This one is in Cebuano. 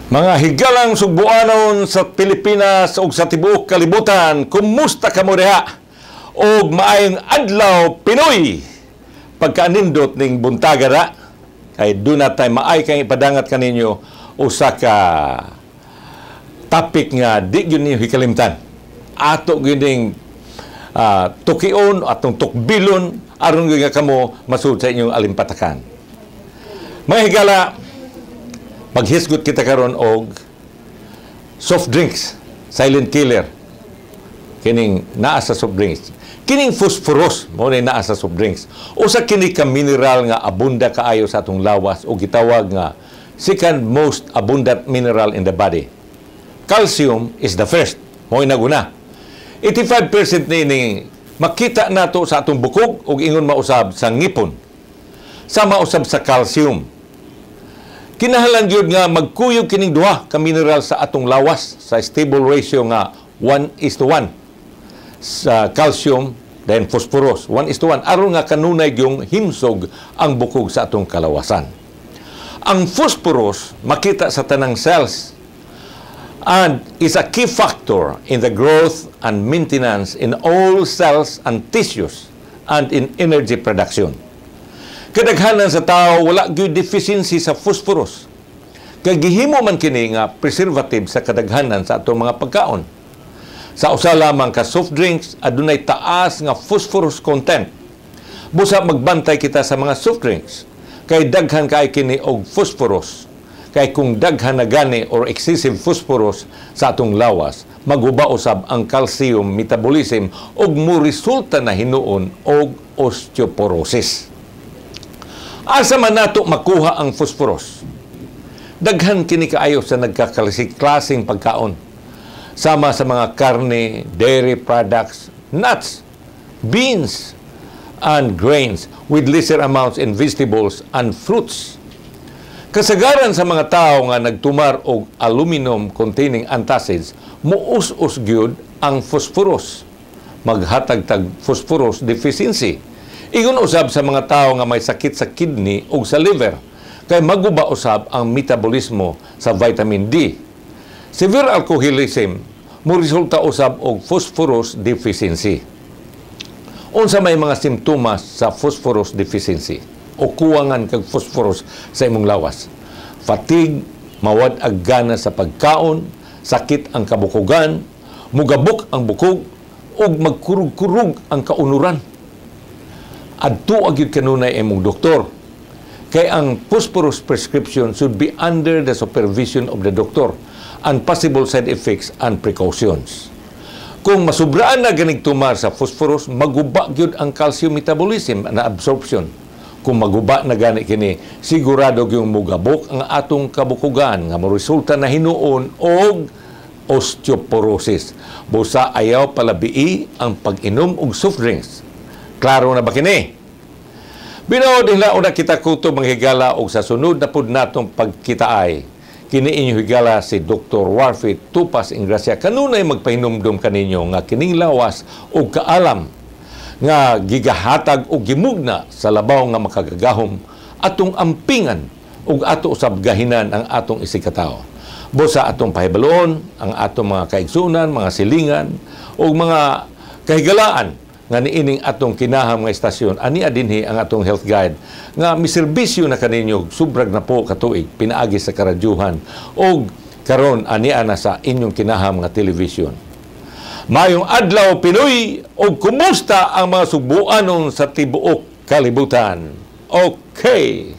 Mga higalang Sugbuanon sa Pilipinas ug sa tibuok kalibutan, kumusta kamo diha? Og maayong adlaw, Pinoy! Pagkaanindot ning buntaga ra, kay duna tay maay kang ipadangat kaninyo usa ka topic nga di gyud ninyo hikalimtan. Ato gyud ning tukion, atong tukbilon aron gyud nga kamo masud sa inyong alimpatakan. Mga higala, maghisgot kita karon og soft drinks, silent killer. Kining naa sa soft drinks. Kining phosphorus mao ni naa sa soft drinks. Usa kini ka mineral nga abunda kaayo sa atong lawas o gitawag nga second most abundant mineral in the body. Calcium is the first. Mao naguna. 85% niini makita nato sa atong bukog ug ingon mausab sa ngipon. Sama usab sa calcium. Kinahanglan gyud nga magkuyog kining duha ka mineral sa atong lawas sa stable ratio nga 1:1 sa calcium then phosphorus, 1:1, aron nga kanunay gyung himsog ang bukog sa atong kalawasan. Ang phosphorus makita sa tanang cells and is a key factor in the growth and maintenance in all cells and tissues and in energy production. Kadaghanan sa tao wala gyud deficiency sa phosphorus. Kay gihimo man kini nga preservative sa kadaghanan sa atong mga pagkaon. Sa usa lamang ka soft drinks adunay taas nga phosphorus content. Busa magbantay kita sa mga soft drinks kay daghan kay kini og phosphorus. Kay kung daghan na gani or excessive phosphorus sa atong lawas, maguba usab ang calcium metabolism ug mo resulta na hinuon og osteoporosis. Asa man nato makuha ang phosphorus? Daghan kini kaayo sa nagkaklasing pagkaon. Sama sa mga karne, dairy products, nuts, beans, and grains with lesser amounts in vegetables and fruits. Kasagaran sa mga tao nga nagtumar og aluminum containing antacids, muus-us gyud ang phosphorus. Maghatag tag phosphorus deficiency. Ingon usab sa mga tao nga may sakit sa kidney o sa liver, kay maguba usab ang metabolismo sa vitamin D. Severe alcoholism mo resulta usab og phosphorus deficiency. Unsa may mga simptomas sa phosphorus deficiency o kuwangan kag phosphorus sa imong lawas? Fatigue, mawad ag gana sa pagkaon, sakit ang kabukugan, mugabok ang bukog, ug magkurug-kurug ang kaunuran. Adto gyud kanunay imong doktor. Kay ang phosphorus prescription should be under the supervision of the doctor and possible side effects and precautions. Kung masubraan na ganig tumar sa phosphorus, maguba gyud ang calcium metabolism na absorption. Kung maguba na gani kini, sigurado gyud mugabok ang atong kabukugan nga moresulta na hinuon og osteoporosis. Busa ayaw palabii ang pag-inom og soft drinks. Klaro na ba kini? Binaw nila una kita kutob, mga higala, og sa sunod na pud natong pagkitaay. Kini inyong higala si Dr. Warfi Tupas Ingracia kanunay magpahinumdum kaninyo nga kining lawas og kaalam nga gigahatag og gimugna sa labaw nga makagagahom atong ampingan ug ato usab gahinan ang atong isigkatawo. Busa atong pahibaluon ang atong mga kaigsunan, mga silingan ug mga kahigalaan nga niining atong kinaham nga istasyon ani dinhi ang atong health guide nga miserbisyo na kaninyo subrag na po katuig pinaagi sa karadyuhan og karon ani na sa inyong kinaham nga television. Mayong adlaw, Pinoy, ug kumusta ang mga Sugbuanon sa tibuok kalibutan? Okay.